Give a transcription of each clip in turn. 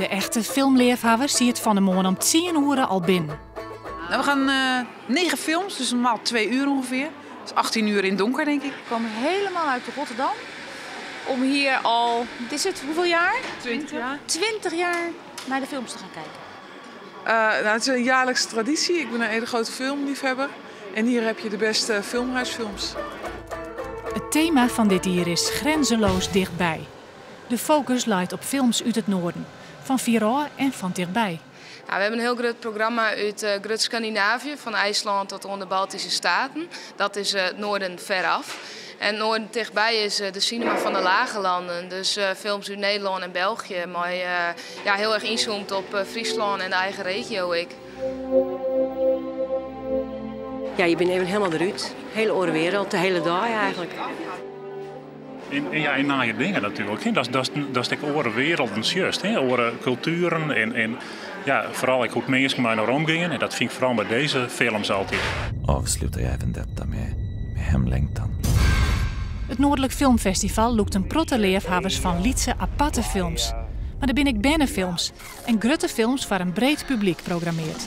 De echte filmleafhawwer siet fan 'e moarn om 10 oere al binnen. Nou, we gaan 9 films, dus normaal 2 uur ongeveer. Dus 18 uur in het donker, denk ik. We komen helemaal uit Rotterdam om hier al, wat is het, hoeveel jaar? 20 jaar. 20 jaar naar de films te gaan kijken. Nou, het is een jaarlijkse traditie. Ik ben een hele grote filmliefhebber. En hier heb je de beste filmhuisfilms. Het thema van dit jier is grenzeloos dichtbij. De focus leit op films út it Noarden, fan fierôf en fan tichtby. Nou, we hebben een heel groot programma uit Grut Scandinavië, van IJsland tot oan de Baltische Staten. Dat is het noorden veraf. En het noorden dichtbij is de cinema van de Lage Landen. Dus films uit Nederland en België, maar heel erg inzoomt op Friesland en de eigen regio. Ik. Ja, je bent even helemaal eruit. Hele oare wereld, de hele dag eigenlijk. En nije dingen natuurlijk. Hè. Dat is de oare werelden juist, hè. Oare culturen en vooral ik hoe mensen met elkaar omgaan. En dat vind ik vooral bij deze films altijd. Avslutar jag även detta med hemlängtan. Het Noordelijk Filmfestival lûkt in protte leafhawwers fan lytse aparte films. Mar der binne ek bernefilms en grutte films foar in breed publyk programmearre.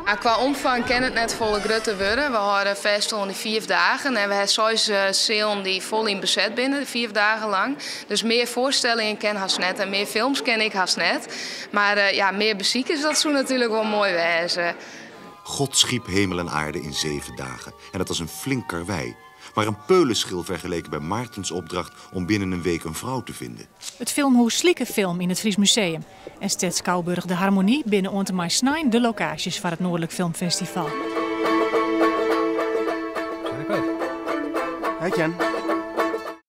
Ja, qua omvang kin it net folle grutter wurde. We hâlde fêst oan dy 5 dagen en we hawwe 6 sealen dy't fol yn beset binne, 5 dagen lang. Dus mear foarstellingen kin hast net en mear films kin ik hast net. Mar mear besikers, dat soe natuerlik wol moai wêze. God schiep hemel en aarde in 7 dagen en dat was een flink karwei. Maar een peulenschil vergeleken bij Maartens opdracht om binnen een week een vrouw te vinden. It filmhûs Slike Film yn it Fries Museum en Stedsskouboarch De Harmonie binne oant en mei snein de lokaasjes foar it Noordelijk Filmfestival. Hey Jen.